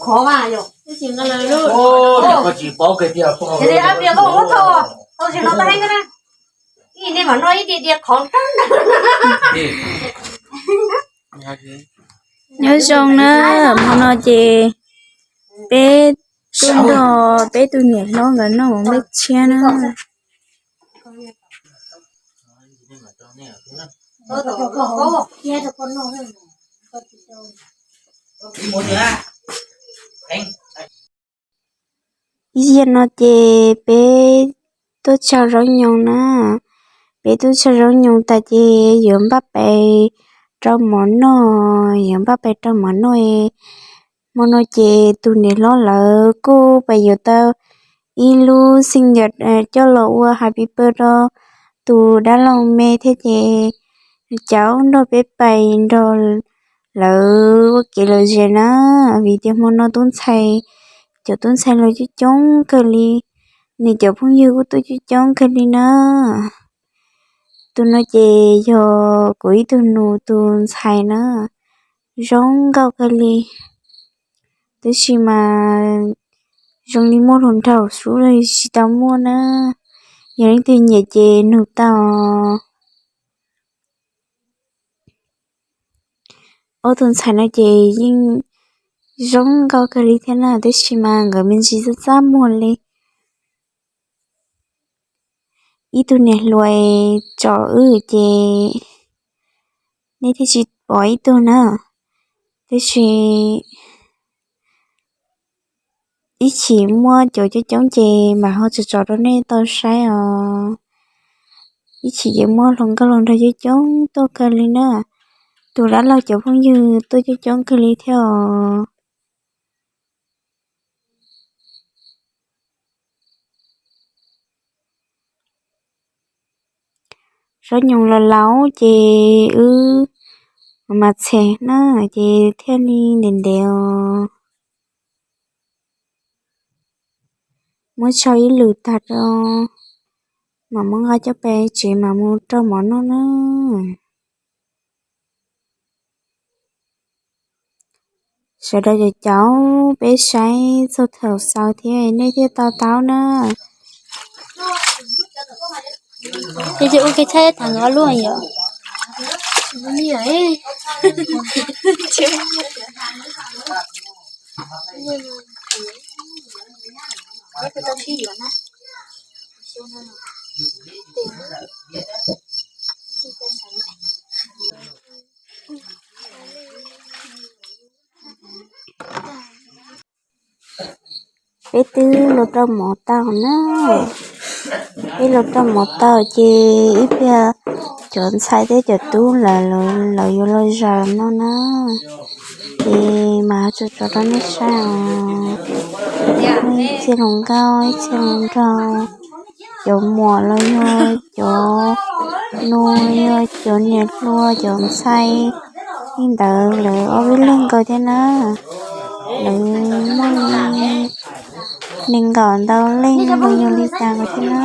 Khov mas yog. Ua, koj tsis paub kiag tiag. Ces ab pias koj muab tho, tau tsis no tau heev na. Ib nej mam noj ib diav diav qhov nrab. Nyob zoo na, hmo no ces peb tuaj nrog peb tus niam hlob nkawd noj mov nplej tshiab na. Ib yam no ces peb tuaj tsau zaub nyoos na. Peb tuaj tsau zaub nyoos tas ces yuav npaj pais rau mov noj, yuav npaj pais rau mov noj. Hmo no ces tus niam hlob lawv kuj pais yuav tau ib lub xeej yam coj los ua happy birthday rau tus dab laug me thiab ces caum nrog peb pais nrog lawv ua kev lom zem na, vim tias hmo no tub ntxhais, cov tub ntxhais los coob coob kawg li, nws cov phooj ywg kuj tuaj coob coob kawg li na. Tus no ces yog kuv ib tug nus tus ntxhais na, zoo nkauj kawg li, tab sis mas zoo li muaj hluas nraug xwb los tsis tau muaj na, yog leej twg nyiam ces nug tau. Ob tug ntxhais no ces yeej zoo nkauj kawg li thiab na, tab sis mas nkawd me ntsis txaj txaj muag li. Ib tug niam hluas tsom wb ces nej thiaj tsis pom ib tug na, tab sis ib chim muaj cov coob coob ces mam ho tso tso rau nej tau saib os. Ib chim ces muaj hluas nkauj hluas nraug coob coob tuaj kawg li na, tus dab laug cov phooj ywg tuaj coob coob kawg li thiab os. Zaub nyoos los laus ces wb mas txheem na ces thiaj li ntev ntev os. Muab tsau ib lwm tag rau, mam muab nqa coj pem tsev mam mus rau mov noj na. Sawv daws caum caum peb saib txog thaum xaus thiab nej thiaj to taub na. Ces ua kev tshaj tham nkawd ob lub yom. Peb twb los rau mov tau na. Peb los rau mov tau ces ib pliag cov ntxhais thiab cov tub lawv, lawv yuav los zaws no na. Ces mam tso tso rau nej saib os. Ib txhia hluas nkauj, ib txhia hluas nraug, cov muam los yog cov nus, yog cov niam hluas, cov ntxhais li ntawd lawv ob peb leeg nkaus thiab na. Lawv muaj li nees nkaum ntau leej los yog li cas nkaus thiab na.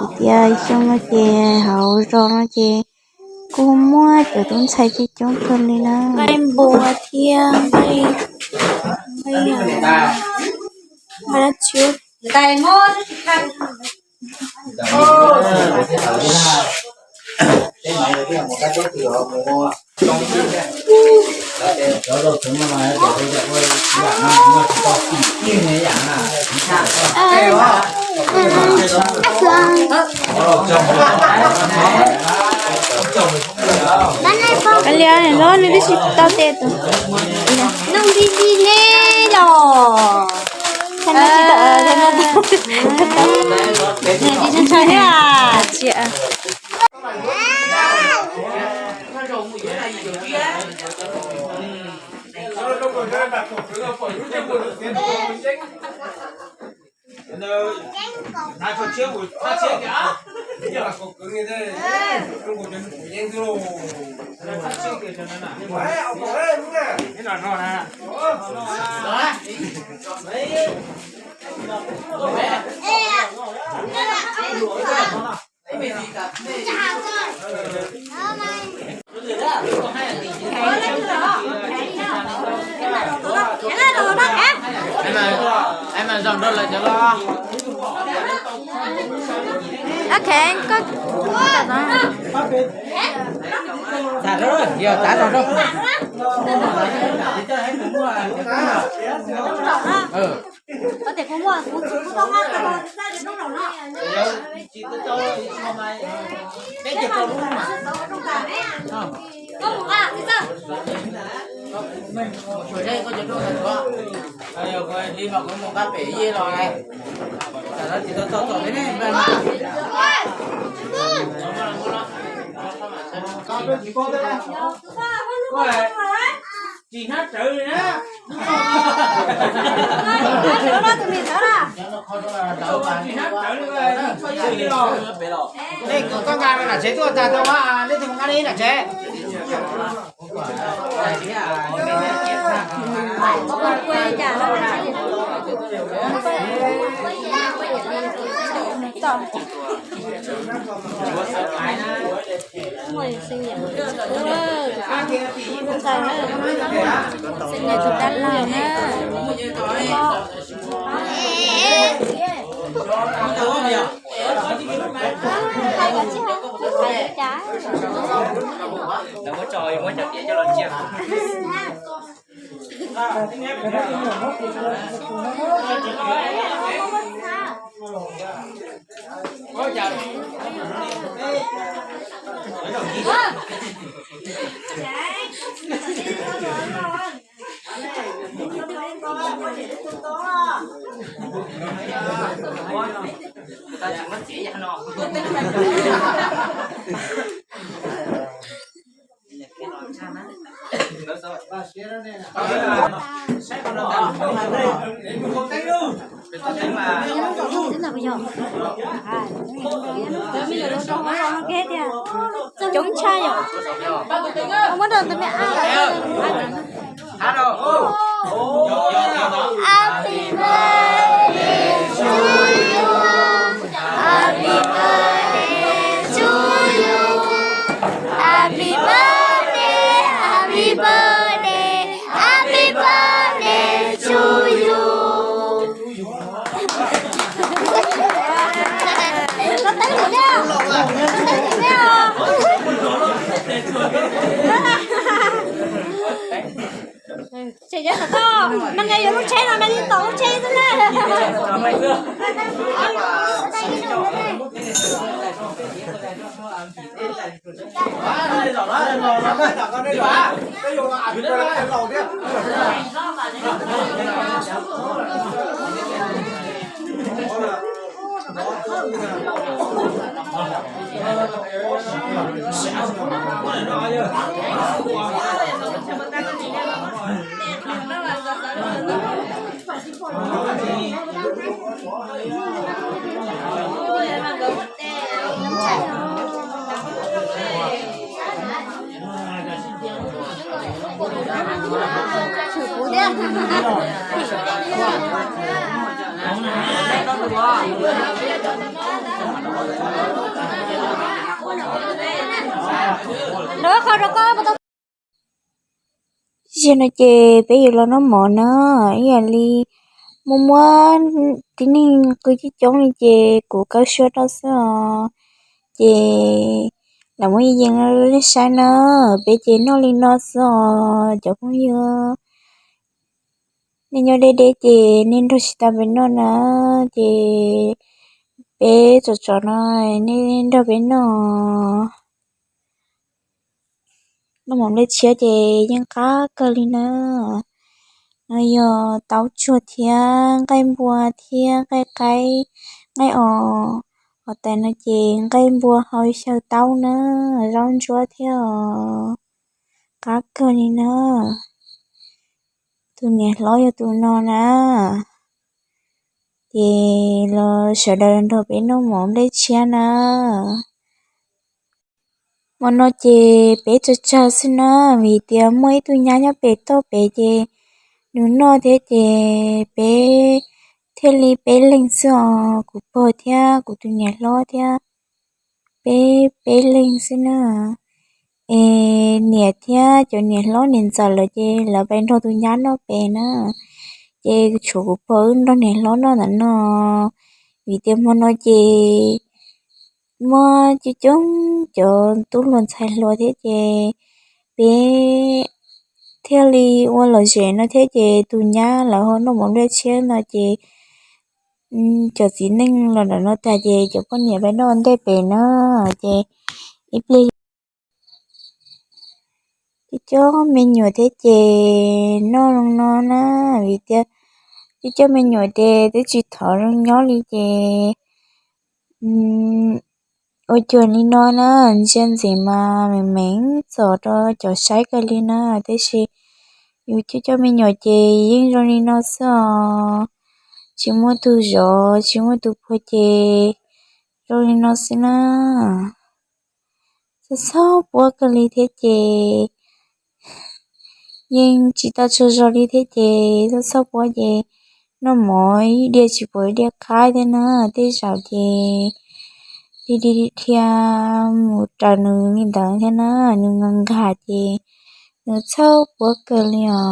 Vim tias xyoo no ces hauv zos no ces kuj muab cov tub ntxhais coob coob kawg li na. Nqaij npua thiab nqaij, nqaij, nqaij dab tsi. Kav liam los nws twb tsis tau tes tus. Noj nti nti ne los. Thaij no tsis tau, thaij no tau. Nws tsis ntshai thiab. Mas zoo nrog lawv cov los. Ok, koj Li mas kuv mus nqa pem yeej los. Tsis hnab tsawv li na. Tsis hnab tsawv li, tsis hnab tsawv li. Koj nqa nram tsev tuaj tag tau, nej tus nqa li nram tsev. Tus dab laug na. Coob tshaj yom. Muab rau tus me ab. Happy birthday to you. Happy birthday to you. Happy birthday, happy birthday, happy birthday to you. Tseem nyob tom toj, mas nws yuav lub tsheb no mas nws tom lub tsheb xwb na. Zaum no ces peb yuav los noj mov na, ib yam li muaj muaj tib neeg qw coob coob li ces kuv kaw suab rau xwb os. Ces lam muab yees yees rau nej saib na, peb ces noj li no xwb os cov phooj ywg. Nej nyob deb deb ces nej nrog tsis tau peb noj na, ces peb tsom tsom no nej nrog peb noj. Noj mov nplej tshiab ces yeej qab kawg li na. No yog taub tsuag thiab nqaij npua thiab nqaij qaib, nqaij os. Hos tais no ces nqaij npua hau xyaw taub na, zaub ntsuab thiab os. Qab kawg li na. Tus niam hlob yog tus no na. Ces los sawv daws nrog peb noj mov nplej tshiab na. Hmo no ces peb tsawg tsawg xwb na, vim tias muaj ib tug nyab nyob pem toj pem ces nws noj thiab ces peb thiaj li peb leeg xwb os, kuv pog thiab kuv tus niam hlob thiab peb peb leeg xwb na. Es niam thiab cov niam hlob niam ntxawm lawm ces lawv pais nrog tus nyab noj pem na. ces tshuav kuv pog wb nrog niam hlob noj ntawm no. Vim tias hmo no ces muaj coob coob cov tub hluas ntxhais hluas thiab ces peb thiaj li ua lom zem no thiab ces tus nyab lawv ho noj mov nplej tshiab no ces cov txiv neej los ntawm no tag ces cov poj niam peb noj ua ntej pem na. Ces ib pliag cov cov me nyuam thiab ces noj zoo no na, vim tias cov cov me nyuam ces twb tsis thov zoo nyob li ces ua cuag li no na, ntsia ntxiv mas meem meem txom rau cov saib kawg li na, tiam sis yus cov cov me nyuam ces yeej zoo li no xwb os, tsis muaj tus zov tsis muaj tus puag ces zoo li no xwb na. Txhob txhob puab kawg li thiab ces yeej tsis tau tsaug zog li thiab ces txhob txhob puab ces noj mov ib diav tsis pom ib diav qab thiab na, tej zaum ces dhia dhia mus raws nws li ntawd thiab na, nws nkag nkag ces nws txhob puab kawg li os.